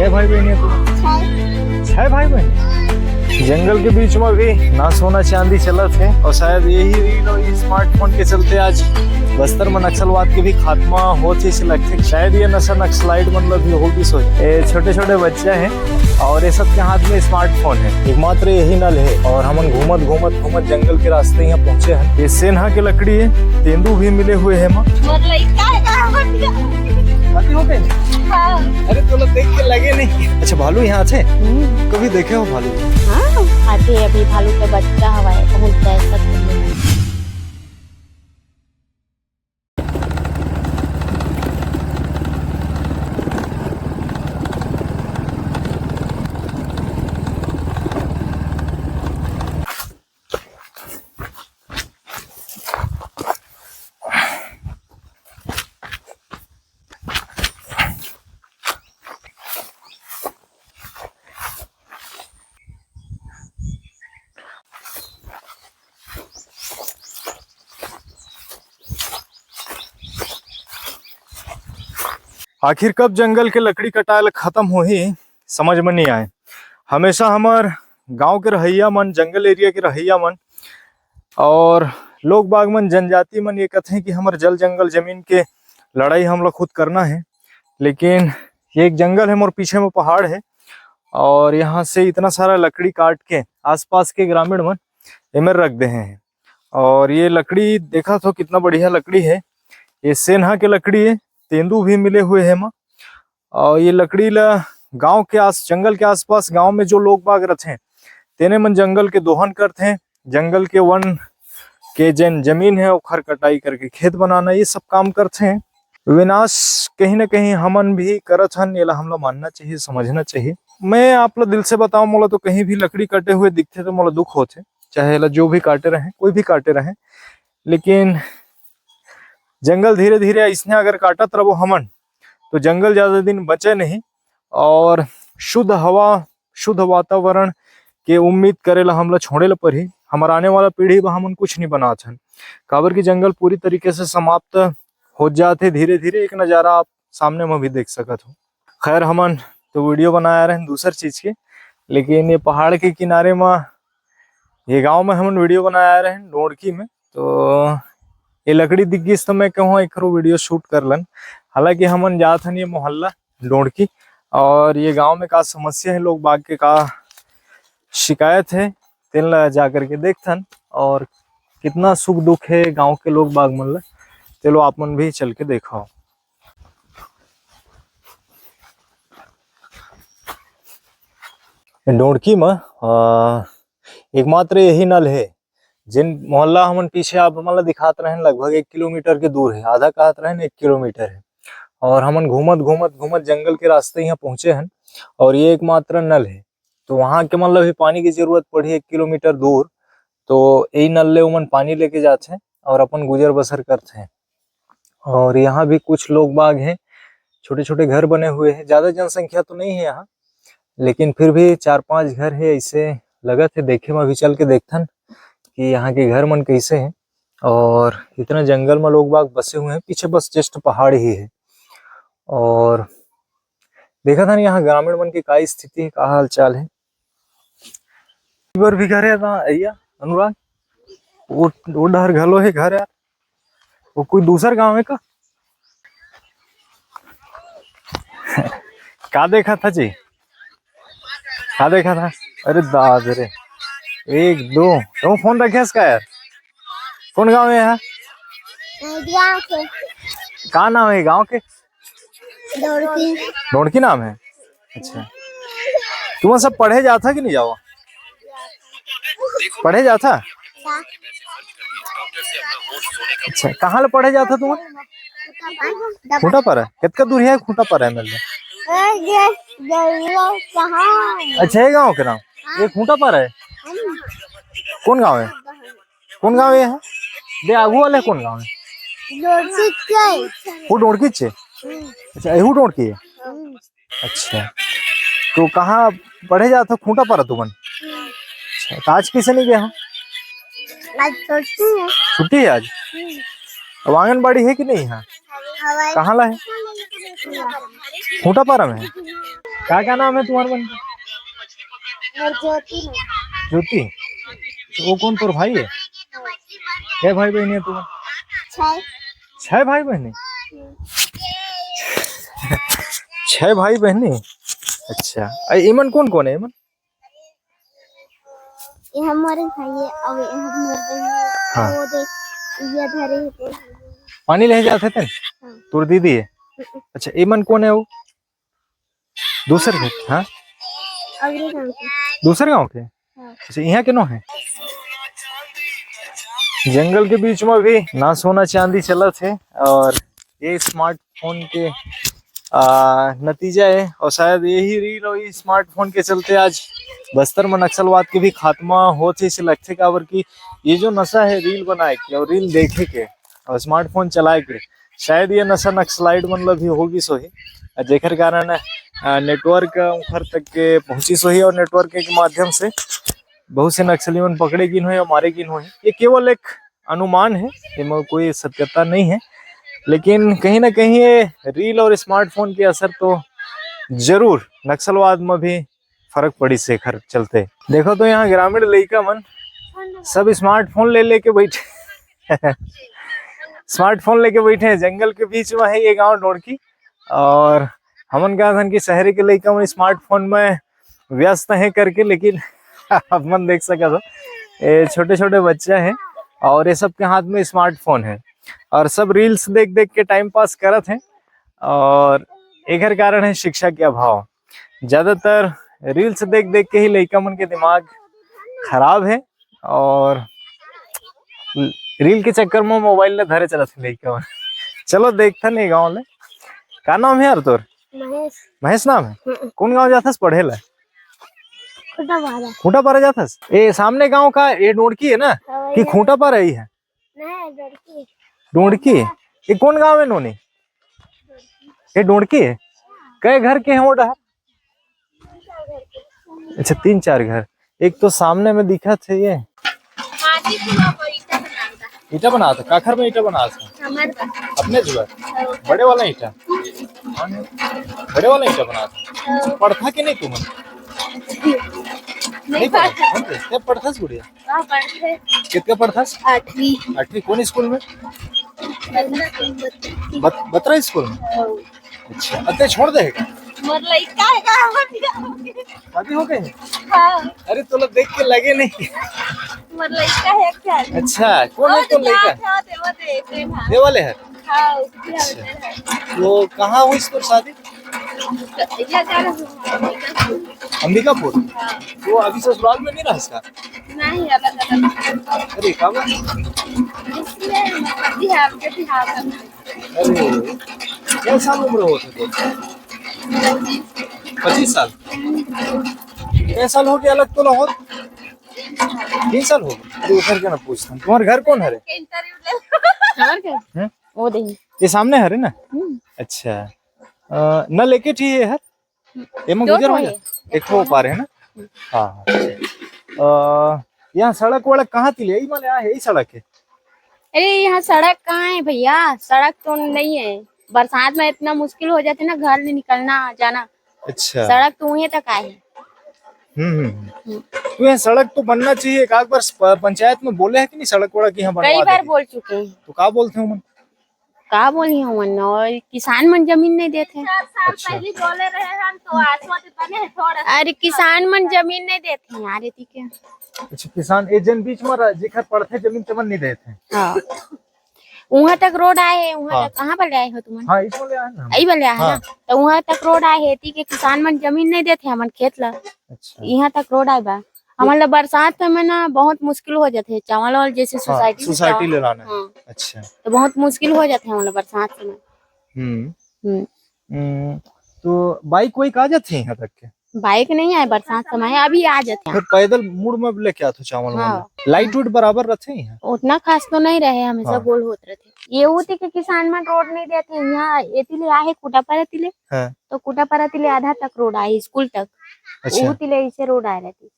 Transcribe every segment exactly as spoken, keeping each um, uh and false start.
छह भाई बहन है तू? छह भाई बहन। जंगल के बीच में भी ना सोना चांदी चलत है, और शायद यही रील और ये स्मार्टफोन के चलते आज बस्तर में नक्सलवाद के भी खात्मा होत हे, ऐसे लगथे। शायद ये नशा नक्सलाइट मतलब भी होगी सोच। ये छोटे छोटे बच्चे हैं और ये सबके हाथ में स्मार्टफोन है, एकमात्र यही नल है। और हमन घूमत घूमत घूमत जंगल के रास्ते यहाँ पहुंचे हैं। ये सेन्हा के लकड़ी है, तेंदू भी मिले हुए हैं माँ। मतलब इसका है का? अभी हो गए? हाँ। अरे तोला देख के लगे नहीं। अच्छा, भालू यहाँ आथे? हम्म। कभी देखे हो भालू? हाँ, आथे। अभी भालू के बच्चा हवा है, बहुत दहशत है। आखिर कब जंगल के लकड़ी कटाए ल खत्म होही, समझ में नहीं आए। हमेशा हमर गांव के रहइया मन, जंगल एरिया के रहइया मन और लोग बाग मन, जनजाति मन ये कथे कि हमर जल जंगल जमीन के लड़ाई हमला खुद करना है, लेकिन ये एक जंगल है, मोर पीछे में पहाड़ है और यहाँ से इतना सारा लकड़ी काट के आसपास के ग्रामीण मन एमेर रख दे हैं। और ये लकड़ी देखत हो कितना बढ़िया लकड़ी है, ये सेन्हा के लकड़ी है, तेंदू भी मिले हुए है माँ। और ये लकड़ी ला गांव के आस, जंगल के आसपास गांव में जो लोग बाग रथे, तेने मन जंगल के दोहन करथे, जंगल के वन के जेन जमीन है ओखर कटाई करके खेत बनाना, ये सब काम करथे। विनाश कहीं ना कहीं हमन भी करत हन, एला हमला मानना चाहिए, समझना चाहिए। मैं आप ला दिल से बताऊं, मोला तो कहीं भी लकड़ी कटे हुए दिखथे तो मोला दुख होथे, चाहे एला जो भी काटे रहे, कोई भी काटे रहे, लेकिन जंगल धीरे धीरे अइसने अगर काटत रहो हमन तो जंगल ज्यादा दिन बचे नहीं और शुद्ध हवा, शुद्ध वातावरण के उम्मीद करे ला हमला छोड़े ला पड़ही। हमर आने वाला पीढ़ी बर हमन कुछ नहीं बनात हन, काबर कि जंगल पूरी तरीके से समाप्त हो जात हे धीरे धीरे। एक नजारा आप सामने में भी देख सकत हो। खैर, हमन तो वीडियो बनाए रहन दूसर चीज के, लेकिन ये पहाड़ के किनारे में, ये गांव में हमन वीडियो बनाए रहन डोड़की में, तो ये लकड़ी दिख गिस तो मैं कहूँ एकरो वीडियो शूट कर लन। हालांकि हमन जात हन ये मोहल्ला डोड़की और ये गांव में का समस्या है, लोग बाग के का शिकायत है, तेन ला जा करके देखथन और कितना सुख दुख है गांव के लोग बाग मन ला, चलो आप मन भी चल के देखो। डोड़की में, आ, एकमात्र यही नल है, जिन मोहल्ला हमन पीछे आप मन ला दिखात रहन, लगभग एक किलोमीटर के दूर है, आधा कहत रहन एक किलोमीटर है। और हमन घूमत घूमत घूमत जंगल के रास्ते यहाँ पहुँचे हन और ये एकमात्र नल है। तो वहाँ के मन ला भी पानी की जरूरत पड़ी एक किलोमीटर दूर, तो यही नल ले ओमन पानी लेके जाथे और अपन गुजर बसर करथे। और यहाँ भी कुछ लोग बाग हैं, छोटे छोटे घर बने हुए हैं, ज्यादा जनसंख्या तो नहीं है यहाँ, लेकिन फिर भी चार पांच घर है ऐसे लगत है। देखे में अभी चल के देखथन कि यहाँ के घर मन कैसे हैं। और इतना जंगल में लोग बाग बसे हुए हैं, पीछे बस जस्ट पहाड़ ही है। और देखत हन यहाँ ग्रामीण मन के का स्थिति है, का हाल चाल है। बर भी घर है ना भैया अनुराग, वो वो डहर घलो है घर यार। वो कोई दूसर गांव है का? का देखा था जी? का देखा था? अरे दाद रे, एक दो, तुम फोन रखे इसका यार। कौन गांव है यहाँ? गांव के। का नाम है गांव के? डोड़की। डोड़की नाम है? अच्छा, तुम सब पढ़े जाथा कि नहीं जाओ? पढ़े जाथा? अच्छा, कहाँ ले पढ़े जाथा तुम? खूंटा पारा। कितना दूर है खूंटा पारा है मेरे? अच्छा, ये गांव के नाम, ये खूंटा पारा है। कौन गांव है? कौन गांव है? दे आगू वाले कौन गांव है? डोड़की के। वो डोड़की छे? अच्छा, यहू डोड़की है। अच्छा, तो कहाँ पढ़े जात हो? खूंटा पारा तुमन? अच्छा, तो आज कैसे नहीं गए हो? आज छुट्टी है। छुट्टी है आज? अब आंगनबाड़ी है कि नहीं यहाँ? कहाँ ला है? खूंटा पारा में है? का क्या नाम है तुम्हारे बहन का? ज्योति। ज्योति। तो वो कौन तोर भाई है? छह भाई बहन है तुम्हारे? छह। छह भाई बहन है? छह भाई बहन है। अच्छा, इमन कौन कौन है इमन? ये हमारे भाई है, अब ये हमारे बहन है। हाँ। वो देख, ये धरे है। पानी ले जाते थे। हाँ। तोर दीदी है। अच्छा, इमन कौन है वो? दूसर के? हाँ। दूसर गांव के। हाँ। अच्छा, यहाँ के नो है। जंगल के बीच में भी ना सोना चांदी चलत है और ये स्मार्टफोन के आ, नतीजा है। और शायद यही रील और स्मार्टफोन के चलते आज बस्तर में नक्सलवाद के भी खात्मा होत है, इसे लगते काबर कि ये जो नशा है रील बनाए के और रील देखे के और स्मार्टफोन चलाए के, शायद ये नशा नक्सलाइट मन ला भी होगी सोही, जेकर कारण नेटवर्क उखर तक के पहुंची सोही और नेटवर्क के माध्यम से बहुत से नक्सली मन पकड़े गिन हुए और मारे गिन हुए। ये केवल एक अनुमान है, एमा कोई सत्यता नहीं है, लेकिन कहीं ना कहीं ये रील और स्मार्टफोन के असर तो जरूर नक्सलवाद में भी फर्क पड़ी से एखर चलते। देखो तो यहाँ ग्रामीण लइका मन सब स्मार्टफोन ले लेके बैठे स्मार्टफोन लेके बैठे हैं। जंगल के बीच में है ये गांव डोड़की और हमन कहा थन कि शहरी के लइका मन स्मार्टफोन में व्यस्त हैं करके, लेकिन आप मन देख सकत हो ये छोटे छोटे बच्चा हैं और ये सबके हाथ में स्मार्टफोन है और सब रील्स देख देख के टाइम पास करत हैं और एकर कारण है शिक्षा के अभाव। ज्यादातर रील्स देख देख के ही लइका मन के दिमाग खराब है और रील के चक्कर में मोबाइल ले धरे चलत हे लइका मन। चलो देखथन ये गांव ले। का नाम है यार तोर? महेश। महेश नाम है? हम्म। कौन गांव जाथस पढ़े ला? खूंटापारा। खूंटापारा जाथस? ए सामने गांव का ये डोड़की है ना? हाँ, कि ये खूंटापारा ही है? नहीं, डोड़की। डोड़की? ये कौन गांव है नोनी? ये डोड़की है? कई घर के हैं वो डहर? अच्छा, तीन चार घर। एक तो सामने में दिखत है ये। ईटा बनाता। काखर में ईटा बनाता? अपने घर? बड़े वाला ईटा? बड़े वाला ईटा बनाता। पढ़था कि नहीं तुमन? नहीं पढ़था। पढ़थस गुड़िया? हाँ, पढ़थे। कितने पढ़थस? आठवीं। आठवीं। कौन स्कूल में? बत-, बतरा स्कूल में। अच्छा, अते छोड़ दे का? मोर लइका है का? हमर बियाह हो गए। शादी हो गए? हाँ। अरे, तोला देख के लगे नहीं। मोर लइका है क्या? अच्छा, कौन है तोर लइका? ये वाले है? हाँ। अच्छा। तो कहाँ हुई तोर शादी? अंबिकापुर। हाँ। तो अभी ससुराल में नहीं रहा इसका? नहीं, अलग अलग। अरे, का बात? इसलिए बिहार के, बिहार में। अरे, कै साल उम्र होत हे तोर? पच्चीस साल। कै साल हो गया अलग तो ना होत? तीन साल हो गया। अरे, उधर के ना पूछता हूँ, तुम्हारे घर कौन हरे? हमारे घर? हैं? वो देखिए। ये सामने हरे ना? हम्म। अच्छा। अ, न लेके ठीक है हर? एमा दो गुजर ठो हो हे। जा? एक ठो पार है ना? हाँ, हाँ, अच्छा। अ, यहाँ सड़क वड़क कहाँ तिले? यही माने यहाँ है, यही सड़क है? अरे, यहाँ सड़क कहाँ है भैया? सड़क तो नहीं है। बरसात में इतना मुश्किल हो जाते ना घर ले निकलना जाना। अच्छा। सड़क तो वहीं तक आए है। हम्म, हम्म, हम्म। हम्म। तो यहाँ सड़क तो बनना चाहिए, एक आध बार प-, पंचायत में बोले हैं कि नहीं सड़क वड़क यहाँ बनवा कई बार दे? बोल चुके हैं। तो का बोलते हो मन? का बोली हमन, और किसान मन जमीन नहीं देते हैं। चार साल अच्छा। पहले बोले रहे हम तो आसवा तो बने हैं थोड़ा सा। अरे किसान मन जमीन नहीं देते हैं यार, एती के। अच्छा, किसान ए जन बीच में रह-, जेकर पड़थे जमीन तेमन नहीं देते हैं। हाँ। वहाँ तक रोड आए है, वहाँ हाँ। तक कहाँ पर आए हो तुमन? हाँ, इस वाले आए ना हम। यही वाले आए हाँ। ना, तो वहाँ तक रोड आए है, एती के किसान मन जमीन नहीं देते हमन खेत ला। अच्छा। यहाँ तक रोड आए बा। हमन ला बरसात में ना बहुत मुश्किल हो जाथे, चावल वावल जैसे हाँ, सोसाइटी से सोसाइटी चावल ले लाना है। हाँ। अच्छा। तो बहुत मुश्किल हो जाथे हमन ला बरसात में। हम्म। हम्म। हम्म, तो बाइक वाइक आ जाथे यहाँ तक के? बाइक नहीं आए बरसात समय, अभी आ जाथे। फिर पैदल मुड़ में लेके आथो चावल हाँ। वाला। लाइट उइट बराबर रहथे यहाँ? उतना खास तो नहीं रहे, हमेशा हाँ। गोल होत रहथे। ये होथे कि किसान मन रोड नहीं देथे, यहाँ एती ले आहे कुटापारा तिले, हाँ। तो कुटापारा तिले आधा तक रोड आए स्कूल तक, अच्छा। वो तिले इसे रोड आए रहती।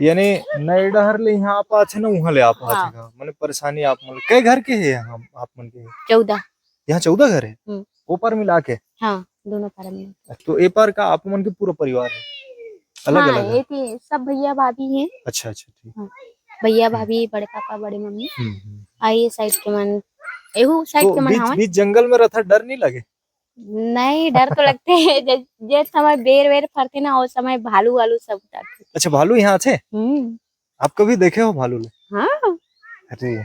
यानी नई डहर ले यहाँ आप आथे ना, उहाँ ले आप आथे हाँ। का? माने परेशानी आप मन, कई घर के है यहाँ आप मन के? चौदह। यहाँ चौदह घर है? हम्म। ऊपर मिला के? हाँ। दोनों पारा में। तो ए पार का आप मन के पूरा परिवार है, अलग हाँ, अलग है? ये थी सब भैया भाभी हैं। अच्छा अच्छा, ठीक। हाँ, भैया भाभी, बड़े पापा, बड़े मम्मी। हम्म, हम्म। आ ये साइड के मन, एहू साइड तो के मन बीच हवय। बीच जंगल में रहता, डर नहीं लगे? नहीं, डर तो लगते हैं। जब जे समय बेर वेर फरते ना, वो समय भालू वालू सब डरते। अच्छा, भालू यहाँ थे? हम्म। आप कभी देखे हो भालू ले? हाँ, अरे,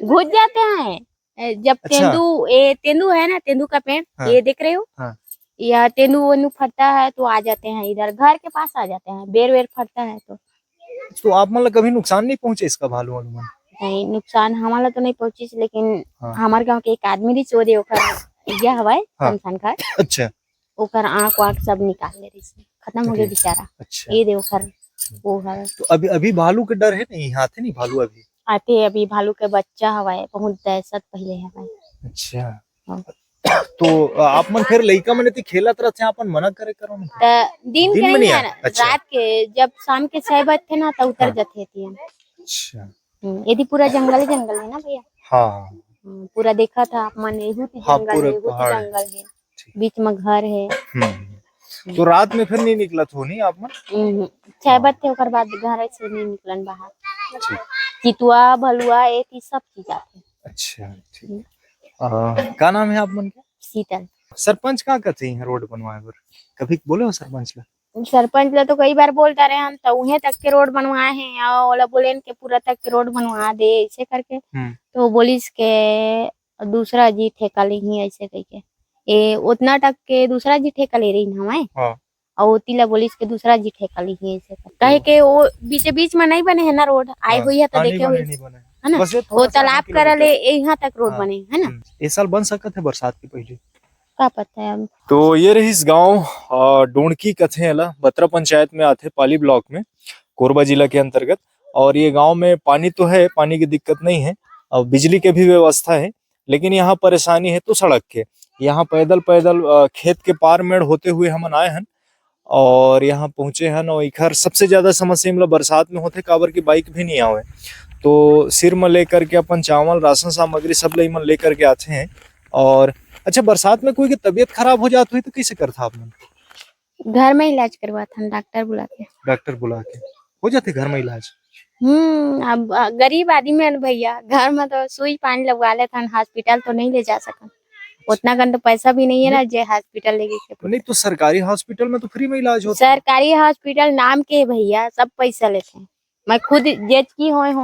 घुस जाते हैं। ए, जब अच्छा। तेंदू, ए, तेंदू है ना, तेंदू का पेड़, हाँ। ये देख रहे हो? हाँ। या तेंदू वेंदू फटता है तो आ जाते हैं इधर, घर के पास आ जाते हैं, बेर वेर फटता है तो। तो आप मन ला कभी नुकसान नहीं पहुंचे इसका, भालू वालू मन? नहीं, नुकसान हमारा तो नहीं पहुंचिस, लेकिन हाँ। हमारे गांव के एक आदमी रहिस, वो दे ओकर इया हवाए, हाँ। शमशान घाट, अच्छा, ओकर आंख वाँख सब निकाल ले रहिस, खत्म हो गए अरे। बेचारा। अच्छा। ये दे ओकर वो हवाए। तो अभी अभी भालू के डर है नहीं, यहाँ थे नहीं भालू अभी? आते अभी भालू के बच्चा हवाए, बहुत दहशत पहले हवाए। अच्छा। हाँ। तो आप मन फिर लइका मन एती खेलत रहते, आपन मना करे करो ना। त दिन दिन के में नहीं नहीं यार, आए? अच्छा। रात के जब शाम के छह बजते ना, तो उतर हाँ। जाते हैं। अच्छा। हम्म, यदि पूरा जंगल ही जंगल है ना भैया। हाँ। हम्म, पूरा देखा था आप मन, एहू ती हाँ, जंगल पूरे है, एहू ती पहाड़ है। जंगल है, ठीक। बीच में घर है। हम्म। तो रात में फिर नहीं निकलत हो नहीं आप मन? हम्म, छह बजते ओकर बाद घर से नहीं निकलन बाहर। चितुआ, भलुआ, ये ती सब चीज आते। अच्छा, ठीक। आ, का नाम है आप मन के? शीतल। सरपंच का कथे यहाँ रोड बनवाए बर? कभी बोले हो सरपंच ला? सरपंच ला तो कई बार बोलता रहे हम, तो उहें तक के रोड बनवाए हैं, और ओला बोलेन के पूरा तक के रोड बनवा दे, ऐसे करके। हम्म। तो बोलिस के दूसरा जी ठेका लेही, ऐसे कह के। ए, उतना तक के दूसरा जी ठेका ले रही हमारे। हाँ। और ओती ला बोलिस के दूसरा जी ठेका लेही, ऐसे कर। कहे के वो बीचे बीच में नहीं बने है ना रोड, आए हाँ, हुई है तो हाँ, नहीं देखे बने, हुई नहीं बने। है ना? बस ये वो थोड़ा सा तालाब आगे करा लगे। ले यहाँ तक रोड हाँ। बने है ना? हम्म। ये साल बन सकत है बरसात के पहले। का पता है अब। तो ये रहिस गांव, अ, डोंडकी कथे एला, बतरा पंचायत में आथे, पाली ब्लॉक में, कोरबा जिला के अंतर्गत। और ये गांव में पानी तो है, पानी की दिक्कत नहीं है, और बिजली के भी व्यवस्था है, लेकिन यहाँ परेशानी है तो सड़क के। यहाँ पैदल पैदल, अ, खेत के पार मेड़ होते हुए हमन आए हन और यहाँ पहुँचे हन। और इखर सबसे ज्यादा समस्या इमला बरसात में होथे, काबर कि बाइक भी नहीं आवे, तो सिर में लेकर के अपन चावल, राशन सामग्री सब ले इमन लेकर के आथे हैं। और अच्छा, बरसात में कोई के तबीयत खराब हो जात हुई तो कैसे करथा आप मन? घर में इलाज करवाथन डॉक्टर बुला के। डॉक्टर बुला के हो जाथे घर में इलाज? हम्म, अब, अ, गरीब आदमी है ना भैया, घर में तो सुई पानी लगवा लेथन, हॉस्पिटल तो नहीं ले जा सकन, उतना कन तो पैसा भी नहीं है ना जे हॉस्पिटल लेके के। नहीं तो सरकारी हॉस्पिटल में तो फ्री में इलाज होता। सरकारी हॉस्पिटल नाम के है भैया, सब पैसा लेथे। मैं खुद जेचकी होए हूँ।